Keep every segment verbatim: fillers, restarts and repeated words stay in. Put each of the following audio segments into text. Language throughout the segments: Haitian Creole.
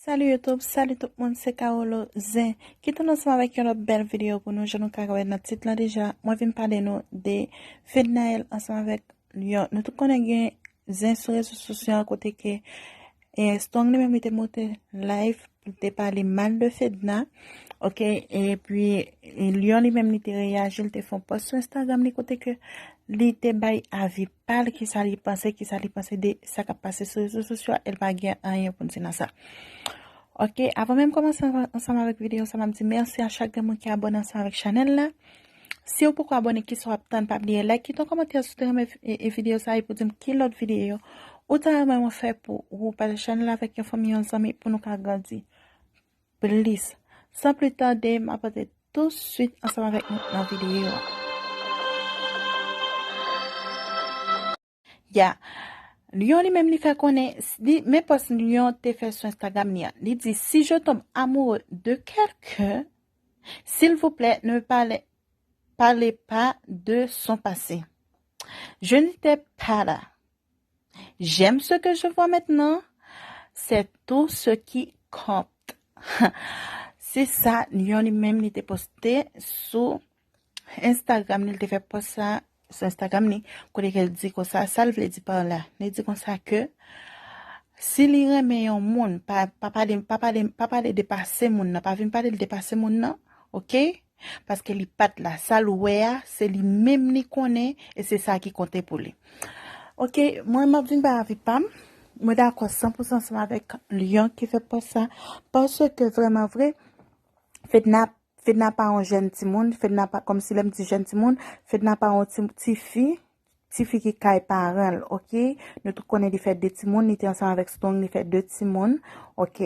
Salut YouTube, salut tout moun, se Carolo Zen. Ki tou ansanm avèk yon lòt bèl videyo pou nou, jan nou ka wè nan tit lan deja, mwen vin pale nou de Fednaelle ansanm avèk Lion. Nou tout konnen gen zen sou rezo sosyo a kote ke e, Strong li menm li te monte live pou te pale mal de Fedna. Ok, epi e, Lion li menm li te reyaji, li te fè yon post sou Instagram li kote ke li te bay avi pa l, kisa li panse, kisa li panse de sa k ap pase sou rezo sosyo a, e l pa gen anyen pou l di nan sa. Ok, avan menm kòmanse ansanm avèk videyo sa, m ap di mèsi a chak grenn moun ki abòne ansanm avèk chanèl la. Si w poko abòne, kisa w ap tann? Pa bliye like, kite yon kòmantè si w te renmen e, e, videyo sa a, epi w di m ki lòt videyo ou ta renmen mwen fè pou ou, pataje chanèl la avèk yon fanmi, yon zanmi pou nou ka grandi plis. San pli tande, m ap antre tousuit ansanm avèk nou nan videyo a. Ya. Lion li menm li fè konnen, li, men post Lion te fè sou Instagram li an. Li di, si je tombe amoureux de quelqu'un, s'il vous plaît, ne parlez, parlez pas de son passé. Je n'étais pas là. J'aime ce que je vois maintenant. C'est tout ce qui compte. Se sa, Lion li menm li te poste sou Instagram li, li te fè post sa sou Instagram li, kote ke l di konsa, sa l vle di pa la. Li di konsa ke si li renmen yon moun, pa, pa pale, pa pale, pa pale de pase moun nan, pa vin pale de pase moun nan, ok? Paske li pa t la. Sa l wè a, se li menm li konnen, e se sa ki konte pou li. Ok, mwen, m ap vin bay avi pa m. Mwen dakò san pou san ansanm avèk Lion ki fè post sa. Paske vrèman vre, Fedna, Fedna pa yon jèn timoun, Fedna pa, kòmsi lè m di jèn timoun, Fedna pa yon ti, tifi, tifi ki kay paran l, ok? Nou tout konnen li fè de timoun, li te ansanm avèk Strong, li fè de timoun, ok?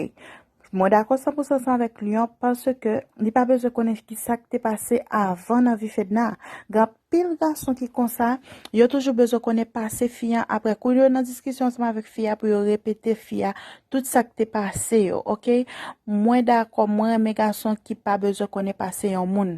Mwen dakò san pou san ansanm avèk Lion, paske li pa bezwen konnen ki sa k te pase avan nan vi Fedna. Gen anpil gason ki konsa, yo toujou bezwen konnen pase fi a, apre kou yo nan diskisyon ansanm avèk fi a pou yo repete fi a tout sa k te pase yo, ok? Mwen dakò, mwen renmen gason ki pa bezwen konnen pase yon moun.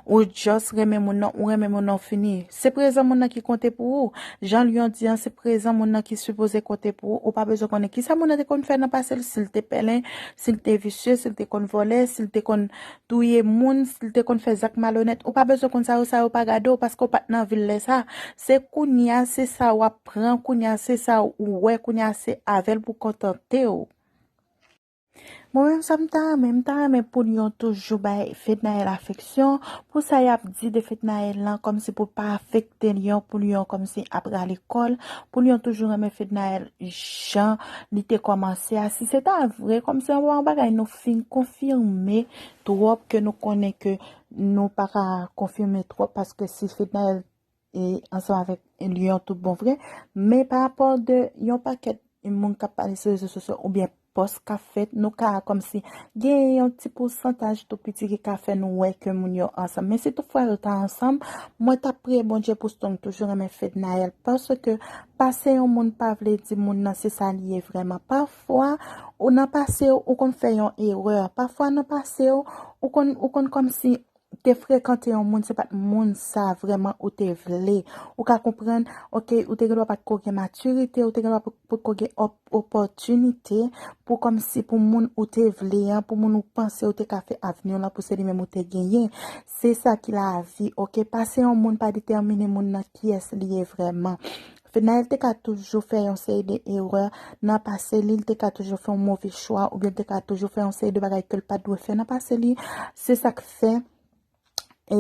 Ou just renmen moun nan, ou renmen moun nan, ou fini. Se prezan moun nan ki konte pou ou. Jan Lion di an, se prezan moun nan ki sipoze konte pou ou. Ou pa bezwen konnen kisa moun nan te konn fè nan pase l, si l te pèlen, si l te visye, si l te konn vòlè, si l te konn touye moun, si l te konn fè zak malonèt. Ou pa bezwen konn sa yo, sa yo pa gade w, paske w pa t nan vi l lè sa. Se kounye a, se sa w ap pran, kounye a, se sa ou wè, kounye a, se avè l pou kontante w. Mwen menm sa m ta renmen, m ta renmen pou Lion toujou bay Fednaelle afeksyon, pou sa y ap di de Fednaelle lan, kòmsi pou pa afekte Lion, pou Lion kòmsi ap rale kò l, pou Lion toujou renmen Fednaelle jan li te kòmanse a. Si se ta vre, kòmsi yon bagay nou fin konfime twòp ke nou konnen ke nou pa ka konfime twòp, paske si Fednaelle e ansanm avèk Lion tout bon vre. Men pa rapò de yon pakèt moun k ap pale sou rezo sosyo oubyen pòs k ap fèt, nou ka kòmsi gen yon ti pousantaj tou piti ki ka fè nou wè ke moun yo ansanm. Men si toutfwa yo ta ansanm, mwen t ap priye Bondye pou Strong toujou renmen Fednaelle, paske pase yon moun pa vle di moun nan se sa li ye vrèman. Pafwa, ou nan pase w, ou konn fè yon erè. Pafwa nan pase w, ou konn, ou konn kòmsi te frekante yon moun, se pa t moun sa vrèman ou te vle. Ou ka konprann, ok, ou te gen dwa pa t ko gen matirite, ou te gen dwa pa t ko gen op-, opòtinite pou kòmsi pou moun ou te vle an, pou moun ou panse ou te ka fè avni w lan, pou se li menm ou te genyen. Se sa ki lavi, ok? Pase yon moun pa detèmine moun nan kiyès li ye vrèman. Fednaelle te ka toujou fè yon seri de erè nan pase li, li te ka toujou fè yon move chwa, oubyen li te ka toujou fè yon seri de bagay ke l pa t dwe fè nan pase li. Se sa k fè, e,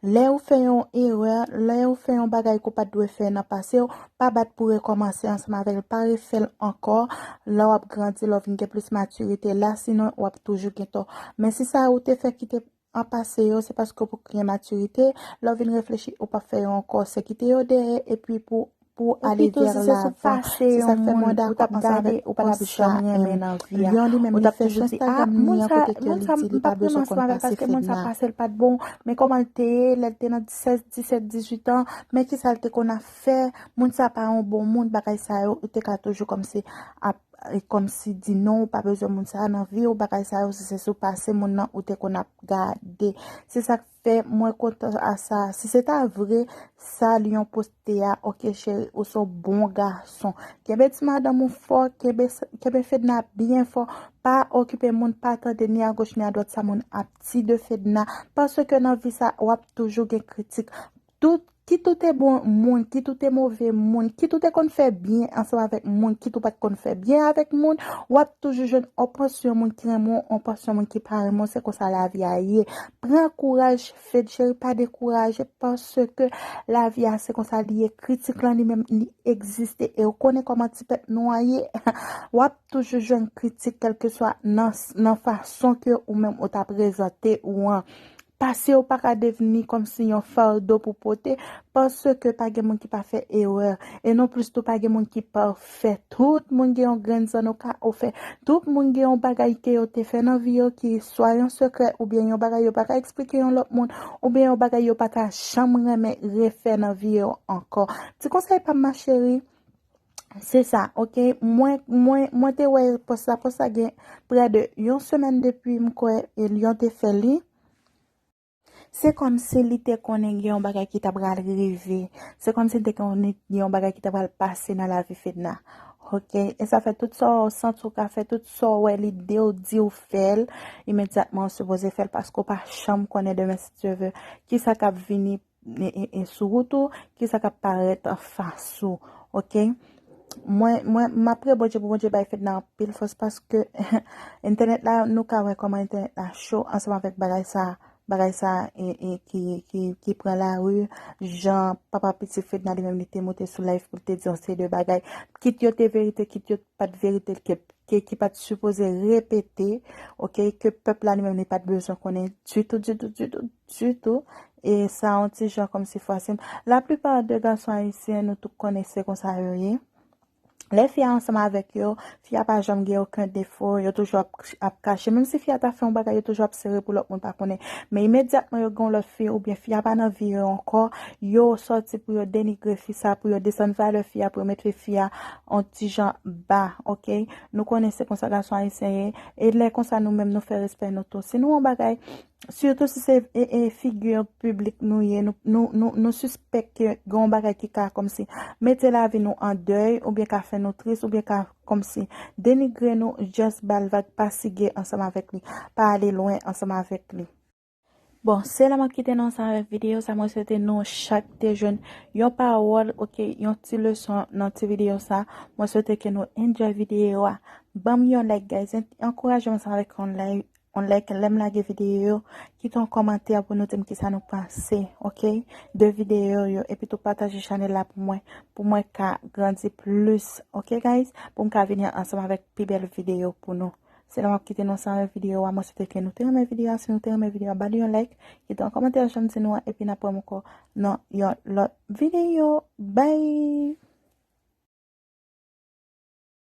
lè ou fè yon erè, lè ou fè yon bagay ke w pa t dwe fè nan pase w, pa bat pou rekòmanse ansanm avè l, pa refè l ankò. Lè w ap grandi, lè w vin gen plis matirite la, sinon w ap toujou gen tò. Men si sa ou te fè ki te an pase yo, se paske w poko gen matirite, lè w vin reflechi, ou p ap fè yo ankò, se kite yo dèyè, epi pou, pou ale vè lavan. Se sa k fè mwen dakò ansanm avèk konsèy sa, em, Lion li menm li fè sou Instagram li an, kote ke li di li pa bezwen konn pase Fedna. Moun sa, m p ap menm ansanm avè l, paske moun sa pase l pa t bon, men kòman l te ye, lè l te nan sèz, disèt, dizuit an, men kisa l te konn ap fè, moun sa pa yon bon moun, bagay sa yo, ou te ka toujou kòmsi ap e kòmsi di non, ou pa bezwen moun sa a nan vi w, bagay sa yo, si se sou pase moun nan ou te konn ap gade. Se sa k fè mwen kontan a sa. Si se ta vre, sa Lyon poste a, oke cheri, ou se yon bon gason. Kenbe ti madanm ou fò, kenbe, kenbe Fedna byen fò. Pa okipe moun, pa tande ni agoch ni adwat sa moun ap di de Fedna. Paske nan vi sa, w ap toujou gen kritik. Tout, kit ou te bon moun, kit ou te move moun, kit ou te konn fè byen ansanm avèk moun, kit ou pa t konn fè byen avèk moun, w ap toujou jwenn yon pòsyon moun ki renmen w, yon pòsyon moun ki pa renmen w. Se konsa lavi a ye. Pran kouraj, Fed cheri, pa dekouraje, paske lavi a se konsa li ye. Kritik lan li menm, li egziste. E w konnen kòman ti pèp nou an ye. W ap toujou jwenn kritik, kèlkeswa nan, nan fason ke ou menm ou ta prezante ou an. Pase w pa ka devni kòmsi yon fado pou pote, paske pa gen moun ki pa fè erè, e non plis tou pa gen moun ki pafè. Tout moun gen yon grenn zanno ka ofè. Tout moun gen yon bagay ke yo te fè nan vi yo ki swa yon sekrè, oubyen yon bagay yo pa ka eksplike yon lòt moun, oubyen yon bagay yo pa ta janm renmen refè nan vi yo ankò. Ti konsèy pa m, ma chérie, se sa, oke? Mwen, mwen, mwen te wè pòs la, pòs la gen prè de yon semèn depi m kwè e Lyon te fè li. Se kòmsi li te konnen gen yon bagay ki ta pral rive. Se kòmsi li te konnen gen yon bagay ki ta pral pase nan lavi Fedna. Oke? E sa fè tout sa w santi w ka fè, tout sa w wè lide w di w fè l, imedyatman w sipoze fè l paske w pa janm konnen demen si Dye vle. Kisa k ap vini e, e, e sou wout ou, kisa k ap parèt anfas ou, oke? Mwen, mwen, m ap priye Bondye pou Bondye bay Fedna anpil fòs paske entènèt la, nou ka wè kòman entènèt la cho ansanm avèk bagay sa, bagay sa e, e, ki, ki, ki pran lari, jan papa pitit Fedna li menm li te moute sou live pou l te di yon seri de bagay. Kit yo te verite, kit yo pa t verite, ke, ke, ki pa t sipoze repete, oke, ke pèp la li menm li pa t bezwen konnen ditou, ditou, ditou, ditou. E sa yon ti jan kòmsi fwase m. Laplipa de gason ayisyen, nou tout konnen se konsa yo ye. Lè fi a ansanm avèk yo, fi a pa janm gen okenn defo, yo toujou ap, ap kache. Menm si fi a ta fè yon bagay, yo toujou ap sere pou lòt moun pa konnen. Men imedyatman yo gen yon lòt fi, oubyen fi a pa nan vi yo ankò, yo sòti pou yo denigre fi sa, pou yo desann valè fi a, pou yo mete fi a yon ti jan ba, oke? Nou konnen se konsa gason ayisyen ye, e lè konsa nou menm nou fè respè nou tou. Si nou yon bagay, sitou si se, e, e, figi piblik nou ye, nou, nou, nou, nou sispèk ke gen yon bagay ki ka kòmsi mete lavi nou an dèy, oubyen ka fè nou tris, oubyen ka kòmsi denigre nou, just ba l vag, pa sige ansanm avèk li, pa ale lwen ansanm avèk li. Bon, se la m ap kite nou ansanm avèk videyo sa. Mwen swete nou chak te jwenn yon pawòl, oke, yon ti leson nan ti videyo sa. Mwen swete ke nou enjoy videyo a. Ban m yon like, guys. An-, ankouraje m ansanm avèk yon like, yon like lè m lage videyo yo. Kite yon kòmantè pou nou di m kisa nou panse, oke, de videyo yo. Epi tou pataje chanèl la pou mwen, pou mwen ka grandi plis, oke, guys? Pou m ka vini ansanm avèk pi bèl videyo pou nou. Se la m ap kite nou ansanm avèk videyo a. Mwen swete ke nou te renmen videyo a. Si nou te renmen videyo a, ba li yon like, kite yon kòmantè jan m di nou an, epi n ap wè m ankò nan yon lòt videyo. Bye!